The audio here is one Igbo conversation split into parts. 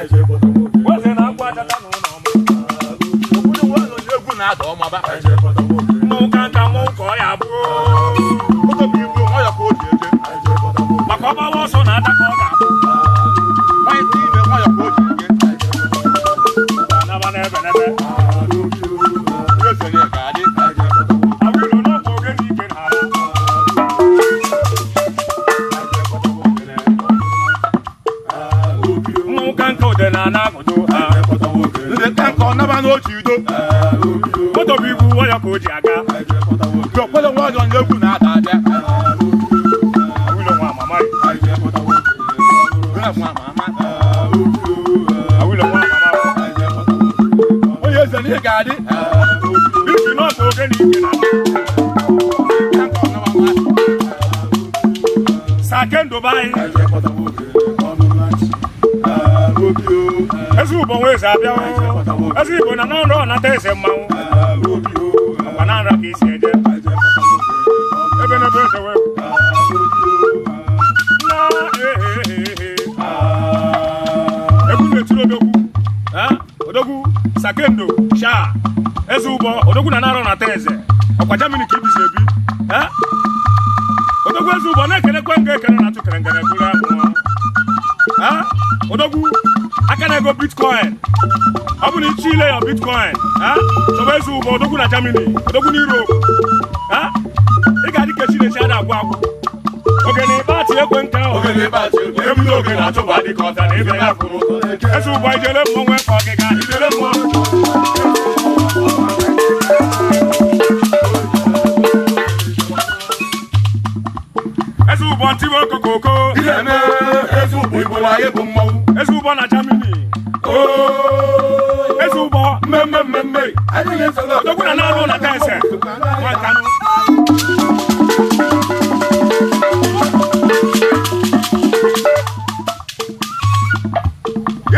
Weze na-akwa achata n'ụlọ ọma. Obodo nwayọ na egwu na-ada ọmaba. Mmọnwụ ka nka mmọnwụ ka ọ ya abụ. Moto bụ ibu nwayọ ka o ji eje. Maka ọgbawa ọsọ na-ada ka ọ ga-abụ. Nwanyị dị ime nwayọ ka o ji eje. Anaba n'ebe n'ebe. Ihe esonye ga-adị. Awilo n'ọkwa ogene ike na-ara. Mmọnwụ ka nka ude na ana agụdo ha. Ndị ka nka ọ naba n'otu udo. Moto bụ ibu nwayọ ka o ji aga. Obodo nwayọ na egwu na-ada abịa. Awilo nwa mama. Nwa nwa mama. Awilo nwa mama. Onye eze na ihe ga-adị. Bisi n'ọkwa ogene ike na-ara. Ka nka ọ naba nwa. Sake ndụba anyị. Eze Igbo nwa eze abịa. Eze Igbo na n'ọnụ ọ nata eze mmanwụ. Ọkwa na nra ka isi eje. Ebe n'ebe eze wee. Na ehehehe. Egwu na-etiri odogwu. Ha? Odogwu Sakendo Sha. Eze Ụbọ odogwu na narọ nata eze. Ọkwa Germany ka ibisi ebi. Ha? Odogwu eze Ụbọ na-ekelekwe nga ekele na-atụ kere ngere buru ahụ. Ha? Odogwu aka na-ego bitcoin. Ọ bụ na ichi ile ya bitcoin. Ha? Chọba eze Ụbọ odogwu na Germany, odogwu na Europe. Ha? Ị ga-adị ka Chineke a na-agwụ agwụ. Ogene ịkpa ekwe nka ahụ. Ebido ogene achụba dị ka ọta na ebe ya kwuru. Eze Ụbọ ijele mmọnwụ efe ọgịga ijele mmọnwụ. Eze Ụbọ ntiwe okokoko. Eze Ụbọ na Germany. Eze Ụbọ mmemme mmemme. Odogwu na na-arụ na eze. Nwa Nkanụ.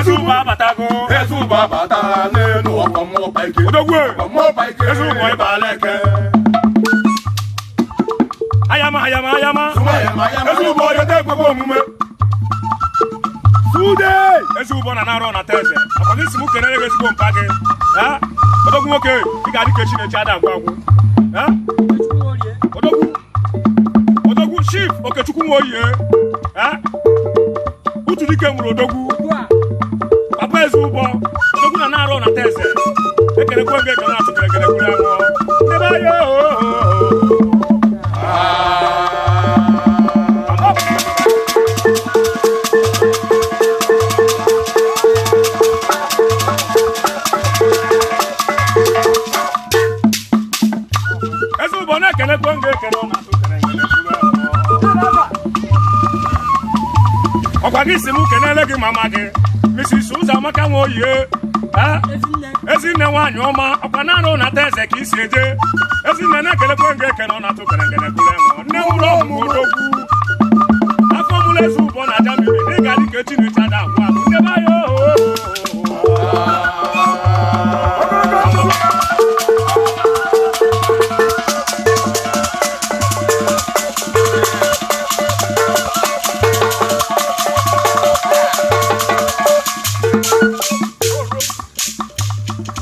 Eze Ụbọ abatago. Odogwu. Eze Ụbọ ịbala eke. Ayama ayama ayama. Eze Ụbọ yọta ekwekwe omume. Sude! Eze Ụbọ na na-arụ na eze. Ọkwa gị si mụ kelere gị ezigbo mpa gị. Ha? Odogwu nwoke, ị ga-adị ka Chineke ada agwụ agwụ. Ha? Odogwu. Odogwu Chief Okechukwu Nwoye. Ha? Utu dike nwụrụ odogwu. Papa eze Ụbọ, odogwu na na-arụ na eze. Ekelekwe gị ekele atụ kere kere kwuru aṅụ. Ebe ayo. Eze Ụbọ na-ekelekwe gị ekele ọ na-atụ kere kere kwuru aṅụ. Ọkwa gị si m kenele gị mama gị Mrs. Ụzọamaka Nwoye. Ha? Ezinne nwaanyị ọma, ọkwa naanị na eze ka isi eje. Ezinne na-ekelekwe gị ekele ọ na-atụ kere ngene kwuru aṅụ. Nne ụlọ ọmụmụ odogwu. Afọ mụrụ eze Ụbọ na Germany, ị ga-adị ka echi na-echi ada agwụ agwụ. Ndị be anyị ooo.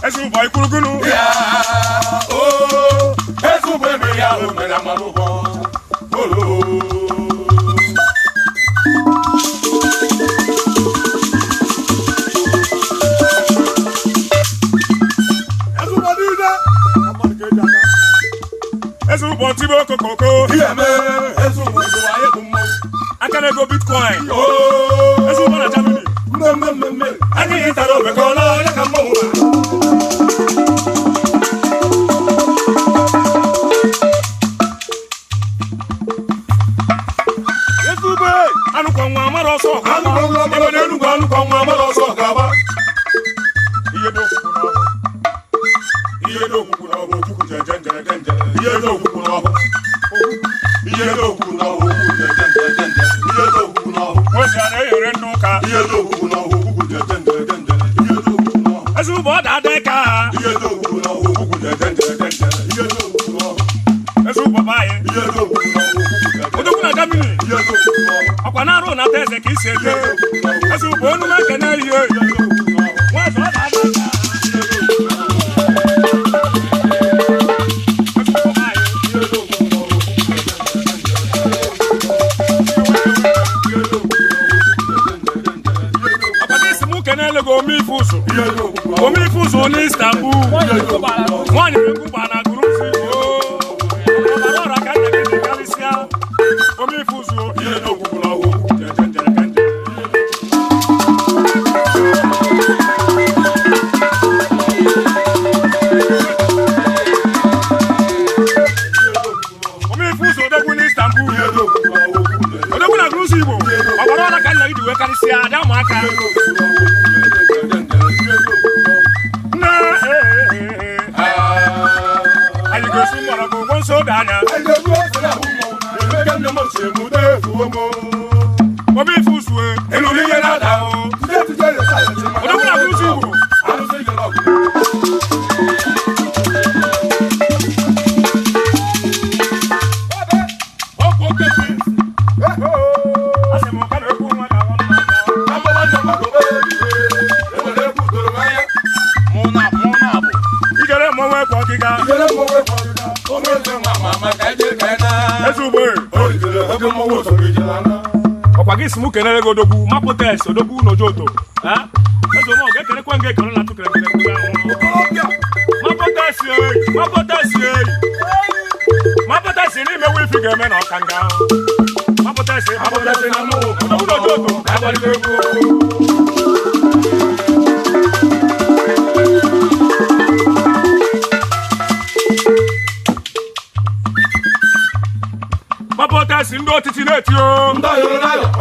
Eze Ụbọ ikwurugunu. Eze Ụbọ tibe okokoko. Aka na-ego bitcoin. Eze Ụbọ na Germany. Anyị tara obekọla ya ka mmanwụ na. Anụkwa nwa amara ọsọ ga-agba. Ebe n'Enugwu anụkwa nwa amara ọsọ ga-agba. Ihe dị okwukwu n'ọhụ. Ihe dị okwukwu n'ọhụ okwukwu jeje njeje nje. Ihe dị okwukwu n'ọhụ. Ihe dị okwukwu n'ọhụ okwukwu jeje njeje nje. Ihe dị okwukwu n'ọhụ. Nwoke a na-eyere nne ụka. Ihe dị okwukwu n'ọhụ okwukwu jeje njeje nje. Ihe dị okwukwu n'ọhụ. Eze Ụbọ ọ da-ada ka ha. Ihe dị okwukwu n'ọhụ okwukwu jeje njeje nje. Ihe dị okwukwu n'ọhụ. Eze Ụbọ be anyị. Ihe dị okwukwu n'ọhụ okwukwu jeje. Odogwu na Germany. Ihe dị okwukwu n'ọhụ. Ọkwa na-arụ na na eze ka isi eje. Eze ugbo onu m ekene ihe. Nwa eze ọ na-ada. Ọkwa isi mụ kenele gị ome ife ụzụ. Ome ife ụzụ n'Istanbul. Nwaanyị ngụgba na gụrụ ụzọ Igbo. Ọbara ọra ka nna gị dị karịsịa. Ome ife ụzụ ihe n'ogwugwu n'ọgwụ. Jeje njere ka nje. Ome ife ụzụ odogwu n'Istanbul. Odogwu na gụrụ ụzọ Igbo. Ọbara ọra ka nna gị ji wee karịsịa. Ada ụmụaka. Nne ee. Anyị ga-esi mgbọrọgwụ ụgwọ nsọ oge anya. Ome ife ụzụ e. Odogwu na gụrụ ụzọ Igbo. Asị m ka na-ekwu nwa ga-aghọ mma aka. Ijere mmọnwụ ekwe ọgịga. Eze ugbo e. Ọkwa gị si mụ kenere gị odogwu mapụtes odogwu n'ojoto. Ha? Eze ome ọ ga-ekenekwe nga ekere na tụkere ekere ekere ahụ. Mapụtes e, mapụtes e. Mapụtes n'ime wifi ga-eme na ọka nga ahụ. Mapụtes, mapụtes na mụ odogwu n'ojoto. Abalị egwu. Mapụtes ndị otiti na-eti o.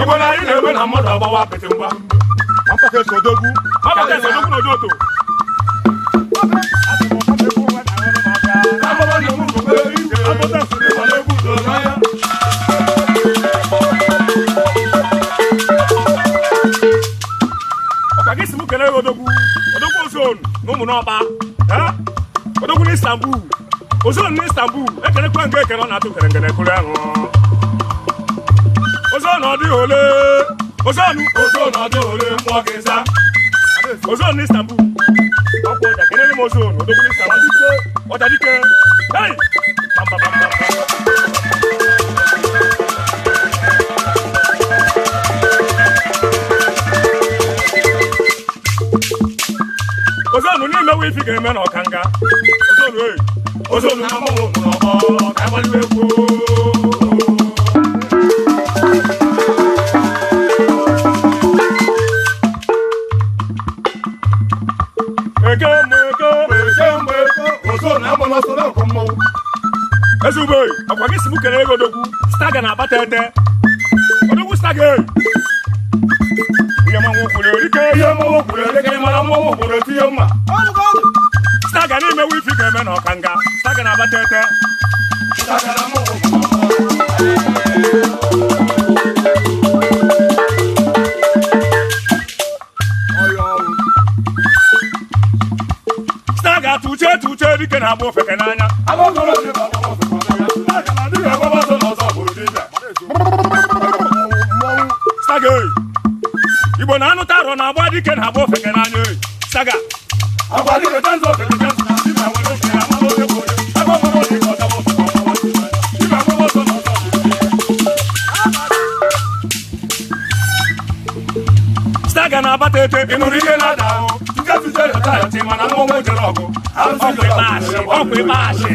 Igbo na anyị na-eme na mmadụ agbawa apịtị mgba. Mapụtes odogwu. Mapụtes odogwu n'ojoto. Ọkwa gị si mụ kelee odogwu odogwu ozon na ụmụ n'ọkpa. Ha? Odogwu n'Istanbul, ozon n'Istanbul, ekelekwa nke ekele ọ na-atụ kere kụrụ ahụ. Ozon ọ dịghị ole ozon, ozon ọ dịghị ole mkpọ gị za ozon n'Istanbul. Ọkwa ọja kelele m ozon odogwu n'Istanbul, ọja dike. Hey! Bam, bam, bam, bam, bam. Ozonu n'ime wifi ga-eme na ọkanga. Ozonu e, ozonu na mmanwụ n'ọgbọ ka agbaliwe egwu. Eke mgbe eke. Ezugbo ọkwa gị si mụ kere ego odogwu staga na akpata ete odogwu staga e. Ihe mmanwụ kwuru erike, ihe mmanwụ kwuru erike, mara mmanwụ kwuru etinye mma. Staga n'ime wifi ga-eme na ọkanga. Staga na akpata ete. Staga tụche tụche dike na-agba ofeke n'anya. Staga e. Igbo na-anụta arọ na-agba dike na-agba ofeke n'anya e. Staga. Staga na-abata ete, ị nụrụ ihe na-ada ahụ. Mana mmọnwụ jere ọgụ. Ọkwa ịkpa asị, ọkwa ịkpa asị.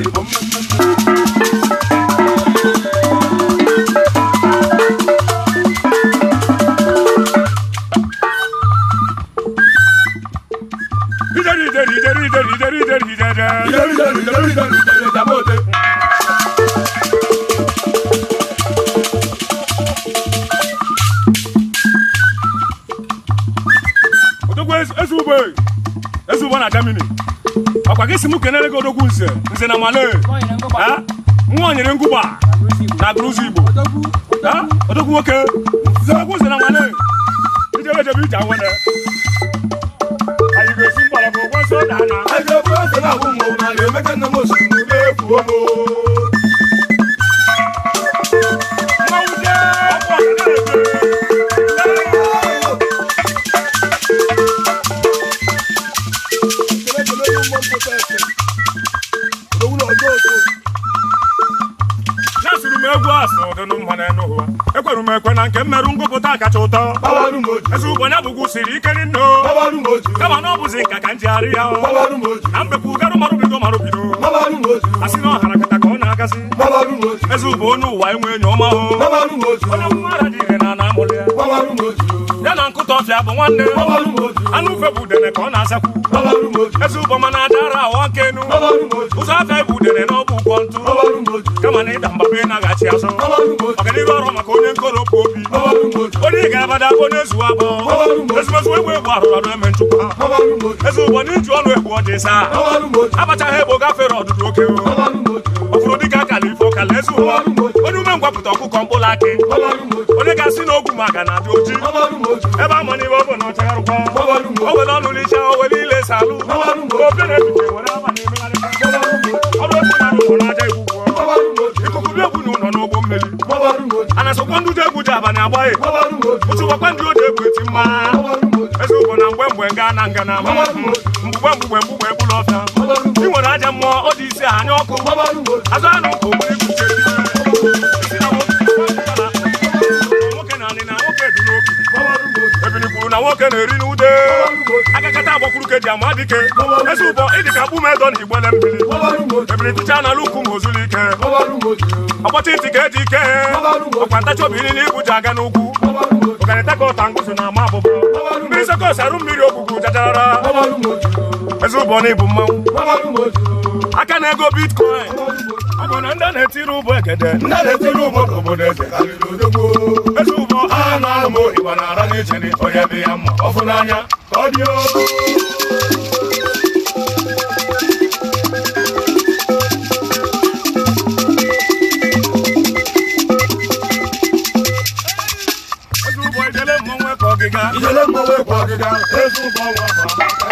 Ijeri ijeri ijeri ijeri ijeri ijeri ijeri. Odogwu eze ugbo e. Eze ugbo na Germany. Ọkwa gị si mụ kenere gị odogwu nze nze na Malay. Ha? Nwa onyere ngụgba na agụrụzụ Igbo. Ha? Odogwu nwoke. Odogwu nze na Malay. Ijebe ejebe ije awele. Anyị ga-esi mgbọrọgwụ ụgwọ nsọ daa na. Mmanwụ jee, ọkụ ọka na-ebe. Ekwe na nke mmerụ ngụpụta kacha ụtọ. Gbawarụ m oji. Eze ụbọ ya bụgwu siri ike rinne o. Gbawarụ m oji. Kama na ọ bụzi nka ka njigharị ya o. Gbawarụ m oji. Na mbekwu garụ marụbido marụbido. Gbawarụ m oji. Asị na ọhara kata ka ọ na-agazi. Gbawarụ m oji. Eze ụbọ onye ụwa enwe enyi ọma o. Gbawarụ m oji. Onye nwa ara dị ire na ana amụlị ya. Gbawarụ m oji. Ya na nkụta ọfịa bụ nwanne. Gbawarụ m oji. Anụ ufe bụ udene ka ọ na-azakwu. Gbawarụ m oji. Eze ụbọ mana ada ara awa nke enu. Gbawarụ m oji. Ụzọ afịa bụ udene na ọ bụ ụkwọ ntụ. Gbawarụ m oji. Kama na ịda mba bụ ịnaghachi azụ. Gbawarụ m oji. Ọganihu ọrụ maka onye nkoropụ obi. Gbawarụ m oji. Onye ị ga-abada bụ onye zuwa abụọ. Ezumezu egwu egwu arụrụ arụ eme nchụkwa. Gbawarụ m oji. Eze ụbọ n'iji ọnụ egwu ọ dị saa. Gbawarụ m oji. Abachaghị egbo gafere ọdụdụ oke o. Gbawarụ m oji. Ọ fụrụ dịka akala ifo kala eze ụwa. Onye ume ngwapụta ọkụkọ mkpụrụ akị. Gbawarụ m oji. Onye ga-asị na ogwu maka na-adị oji. Gbawarụ m oji. Ebe ama n'ibe ọ bụ na ọchagharụkwa. Gbawarụ m O oji. were ọnụ licha, o were ile salụ. Gbawarụ m oji. Ofe na-ebiche were abalị emegharịkwa. Gbawarụ m oji. Ọrụ egwu na-arụ ụlọ n'aja egwu gwụọ. Gbawarụ m oji. Ikuku bụ egwu na ụlọ n'ụgbọ mmiri. Gbawarụ m oji. A na-asọkwa ndị ụjọ egwu ji abalị agbaghị. Gbawarụ m oji. Otu gwakwa ndị oji egwu eti mma. Gbawarụ m oji. Eze ụbọ na mgbe mgbe nga na nga na mgbugbe mgbugbe mgbugbe egbula ọfịa. Gbawarụ m Ị oji. nwere aja mmụọ ọ dị isi anya ọkụ. Gbawarụ m oji. Azụ anụ ka ogbere ikpuchi esi. Na nwoke na anị na nwoke dị n'obi. Gbawarụ m oji. Ebili kwuru na nwoke na-eri n'ude. Gbawarụ m oji. Akakata agbakwuru ka eji ama dike. Eze ụbọ ịdị ka mkpume edo na igbele mmiri. Gbawarụ m oji. Ebili tụchaa n'ala ukwu ma ozulu ike. Gbawarụ m oji. Ọkpọcha ntị ka eji ike. Ọkwa ntachi obi niile ibu ji aga n'ugwu. Gbawarụ m oji. Ọganịta ka ọta ngụsụ na-ama abụba. Mmiri sọkọs arụ mmiri ogwugwu jajara. Gbawarụ m oji. Eze ụbọ na ịbụ mmanwụ. Gbawarụ m oji. Aka na-ego bitcoin. Ọ bụ na ndị na-etiri ụbọ egede. Ndị na-etiri ụbọ n'obodo eze karịrị odogwu. Eze ụbọ A na-alụ m ịgba na-ara n'iche na onye dị ya mma ọfụ n'anya ka ọ dị o. Eze ụbọ ijele mmọnwụ ekwe ọgịga. Ijele mmanwụ ekwe ọgịga, eze ụbọ nwa bụ ama.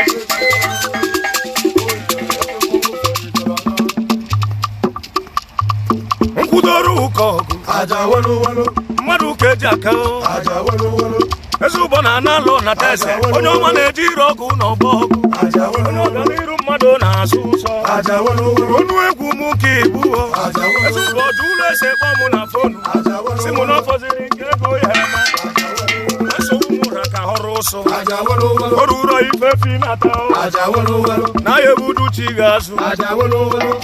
Nkwudoro ụkọ ọgụ. Aja welu welu, Mmadụ ka eji aka o. aja welu welu, Eze ụbọ na-ana alụ na tese. Onye ọma na-eji ire ọgụ na ọgbọ ọgụ. aja welu Onye welu, ọganiru mmadụ na-asụ ụsọ. aja welu welu, Onu egwu mụ ka ibu o. aja welu Eze ụbọ jụ ụlọ ese kpọọ mụ na fonu. aja welu Si mụ na ọ fọziri nke ego ya eme. Nsogbu mụ ra ka họrọ ụsụ. aja welu welu, O ruro ife fi nata o. aja welu welu, Na ya ebudu chi ga-azụ. aja welu welu.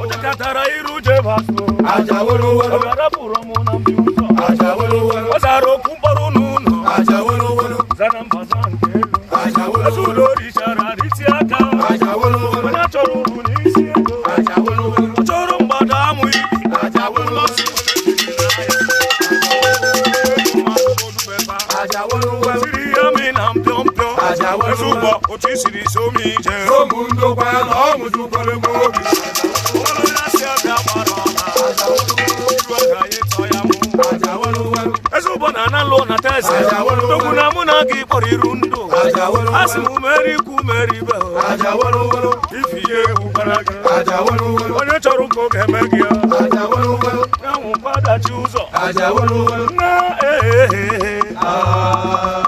Onye katara iru jebe asụ. Aja welu welu, Ọ bịara mụ na mbi ụzọ. aja welu welu, Ọ zara okwu mkpọrọ n'ụlọ. aja welu welu, Zara mbaza nke elu. aja welu Eze welu, ụlọ richara riti aka. aja welu welu, Onye chọrọ uru n'isi ego. aja welu welu, Ọ chọrọ mgbada amụ ibi. aja welu welu, aja welu welu, Siri ya mi na mpio mpio. Aja welu Eze ụbọ otu i siri so m ije. ụmụ ndokwa na ọmụ jukwara m obi. Onye na-asị abịa gbara ọha. Iru agaghị ịtọ ya mụ. Aja welu welu, Eze ụbọ na-ana lụọ na teze. Aja welu welu. Ndogwu na mụ na gị kpọrọ iru ndụ. aja welu Asị welu, m meri ikwu meri ibe o. aja welu welu, Ifi ihe egwu gbara gị. aja welu welu, Onye chọrọ ụka oge eme gị ya. aja welu welu, Ya nwụkwa dachi ụzọ. aja welu welu. Na ee. Ah,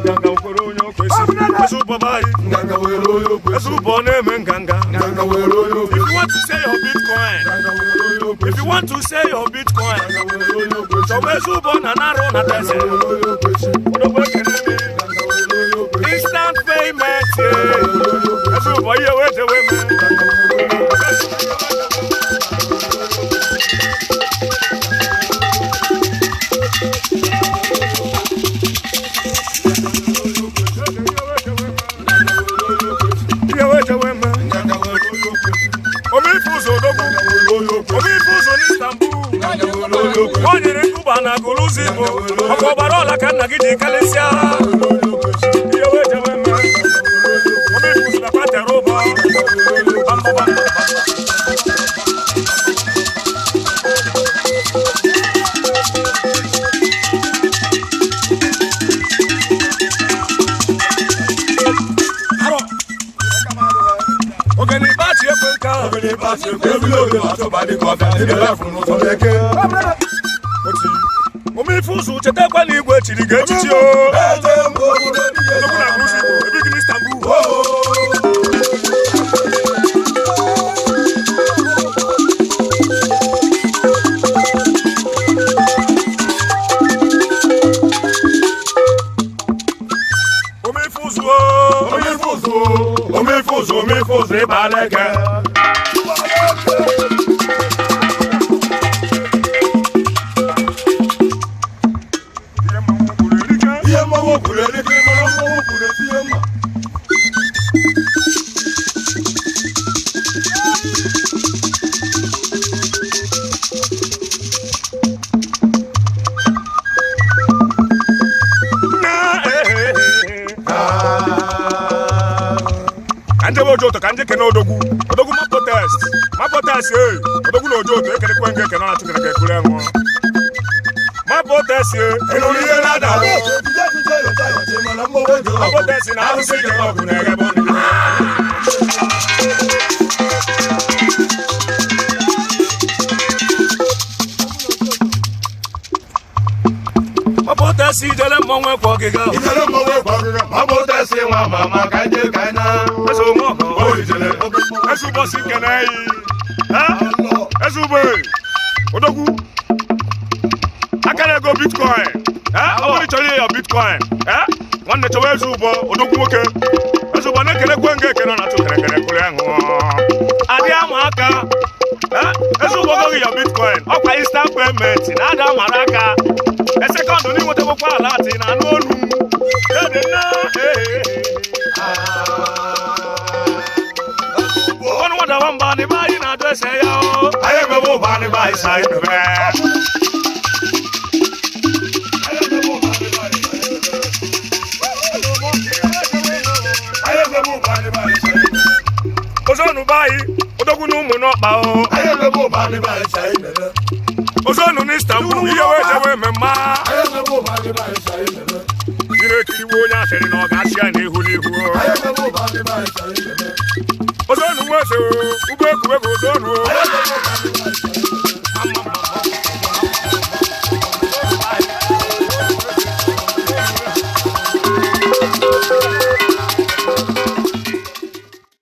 Nganga nkwere onye o kwesịrị. Eze ụbọ be anyị. nganga were onye okwe, Eze ụbọ na-eme nganga. nganga were onye okwe, If you want to sell your bitcoin, nganga were onye okwe, if you want to sell your bitcoin, nganga were onye okwe, chọba eze ụbọ na narụ na teze. nganga were onye okwe, Odogwu ekene m. nganga were onye okwe, Instant payment. Yeah. Eze ụbọ ihe wee jewe me. nganga were onye okwe. Ihe wee jewe me. Nganga were onye okwe, Ome ife ụzọ odogwu. nganga were onye okwe, Ome ife ụzọ n'Istanbul. nganga were onye okwe, O nyere nkụba na gụlụzi Igbo. Ọkwa ọgbara ọla ka nna gị ji kalịsịa. Ihe wee jewe me. Ome ife ụzọ nakwa tere ụbọ. Bam, bam, bam, bam. Arọ. Ogene ịkpachi ekwe nka. Ogene ịkpachi ekwe, ebule oge na-achọba dịka ọbịa, dịka lafụ n'ụzọ na-eke. Oti. Ome ife ụzọ chetakwa na igwe chiri gị echichi o. Eze mbụ obodo dịka Odogwu na gụlụzi Igbo, ebighị n'Istanbul. Oh! Chụbaleke. Ihe mmanwụ kwuru erike. Ihe mmanwụ kwuru erike, mana mmanwụ kwuru etinye mma. Na eh. Ka njebe Ojoto, ka nje kene odogwu, odogwu ma protest, ma protest ee. Odogwu na Ojoto, ekenekwe nga ekene na chukere ka ekure nwụọ ma protest ee. Ịnụrụ ihe na-ada? Ma protest na arụsị jere ọgụ na-eghebe ọnụ. Ma protest ijele mmọnwụ ekwe ọgịga. Ijele mmanwụ ekwe ọgịga, ma bụ tesi nwa mama ka anyị jee ka anyị na. Eze ome ọgọ. O ijele oke mmanwụ. Eze ụbọchị nkene yi. Eze ugbo odogwu akara ego bitcoin. Ọ bụrụ chọrọ ihe ya bitcoin, nwanne, chọwa eze ụbọ, odogwu nwoke. Eze ụbọ na-ekelekwe nga ekene na achụ kerekere kụrụ ya ṅụọ adị ama aka. Eze ụbọ goghị ya bitcoin, ọkwa instant payment na ada mara aka esekọndụ n'inwetakwakwa ala atị na anụ olu m ede nna. Ọnụ nwada nwamba n'ebe anyị na-adụ ese ya o. Anyị emebe ụba anyị be anyị Anyị sa anyị mebe. Anyị emebe ụba anyị be anyị sa anyị mebe. Ozonu be anyị, odogwu na ụmụ n'ọkpa o. Anyị emebe ụba anyị be anyị sa anyị mebe. Ozonu n'Istanbul, ihe wee jewe mmemme. Anyị emebe ụba anyị be anyị sa anyị mebe. Ndị na-ekiriwe onye asịrị na ọ ga-achị ya n'ihu n'ihu o. Anyị emebe ụba anyị be anyị sa anyị mebe. Ozonu nweze o, ugbo ekuwe bụ ozonu o. Anyị emebe ụba anyị be anyị sa anyị mebe.